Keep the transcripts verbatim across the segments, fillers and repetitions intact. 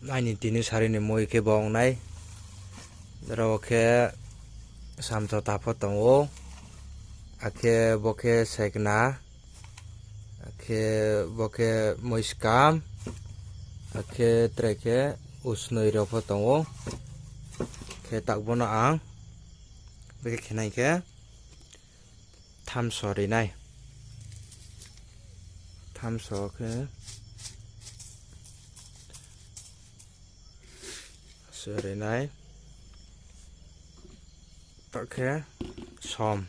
Aini tini sari ni moi khe bo ong nai. Aro khe samchota pho tong ou. Akhe bo khe sekna. Akhe bo khe moiskam. Akhe tre khe usnoi rao pho tong ou. Khe taoh bo no ang brekhe khe nai khe thamso ri nai. Thamso khe so ri nai. Taoh khe som.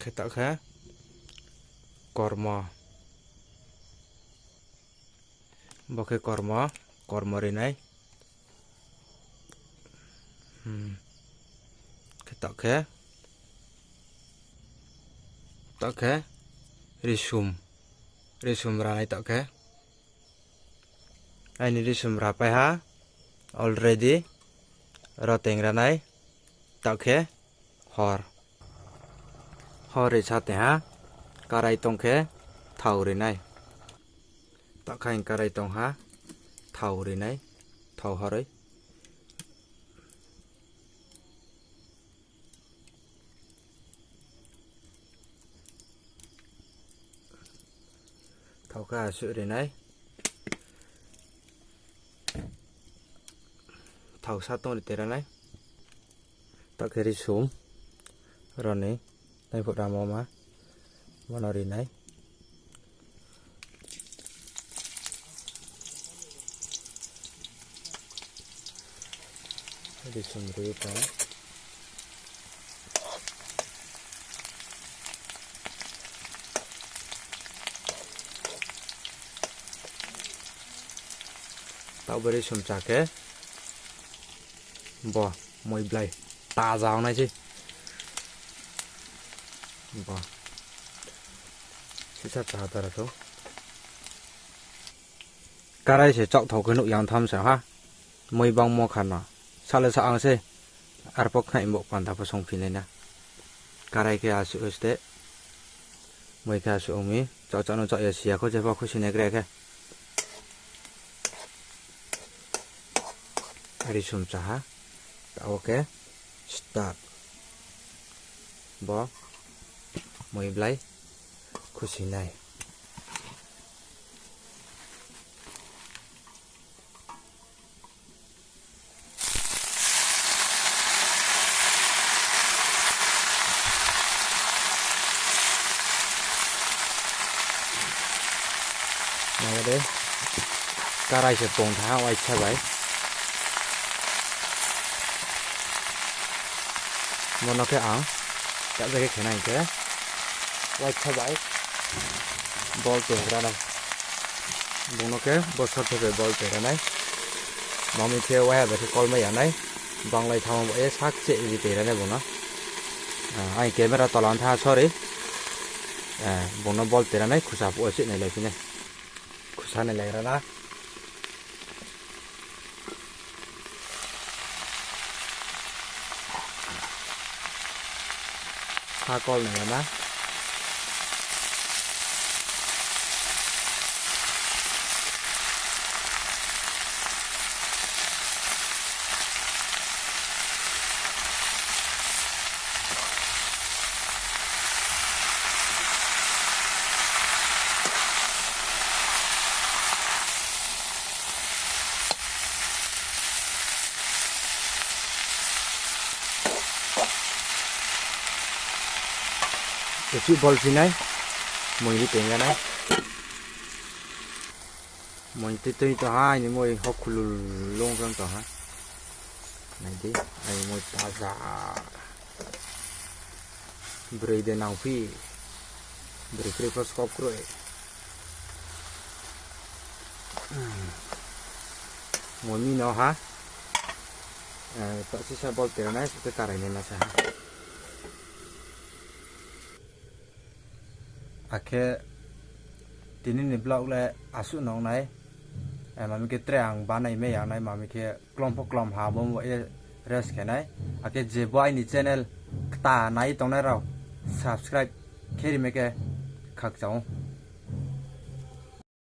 Khe taoh khe kormo. Bo khe kormo, kormo ri nai. Khe taoh khe, taoh khe risum, risum ra nai taoh khe. Aini risum rapai ha already, ro teng ra nai, taoh khe hor. Hor ri sa tei ha, karai tong khe thao ri nai. Taoh khe ang karai tong ha, thao ri nai, thao horoi. Thao khe asuh ri nai. Thao sa tong ri tera nai. Taoh khe risum. Ro ni. Nai phuh ramo ma. Bono ri nai. Risum ri tong. Taoh bo risum cha khe. Bo, moi blai. Taja ong nai se. Bo. Sisa cha tara thou. Karai se chaohthao khe nuh yang tham se ha. Moi bangmo kha no. Sale sa ang se. Arphuh khnai bo panda pho songphi nai na. Karai khe asuh ste. Moi khe asuh ong mi. Chaoh chaoh no chaoh ya si ya kho jepho khusi nai kre khe. Risum cha ha. Taoh khe start. Bo moi blai khusi nai. Nai de, karai se pong tha ha waisa bai. Bono khe ang, taoh bai khe khe nai khe, waisa bai, bol tei ra nai. Bung no khe bosor the bai bol tei ra nai. Mami khe waiha bai khe kolmai ya nai. Banglai thamo bo ye sak cheh ri tei ra nai bung no. Aini camera tola ong tha, sorry. Bung no bol tei ra nai, khusa phuh wo cheh nai lai phi nai. Khusa nai lai ra na. Ha kol nai ya na. Uchih bol phi nai, moi ri teng ra nai. Moi tui tui tong ha, aini moi hokhulul lung khe tong ha. Nai di, aini moi taja. Broi de nang phi. Broi kroi pho skok kroi. Moi mi no ha. Taoh sisa bol tei ra nai, sute karai nai ma sa ha. Akhe tini ni vlog le asuh no ong nai. Mami khe tre ang banai mai ya nai, mami khe klom pho klom ha bo ye rest khe nai. Akhe je bo aini channel kta nai tongnai rao subscribe khe ri mai khe khakchang ou.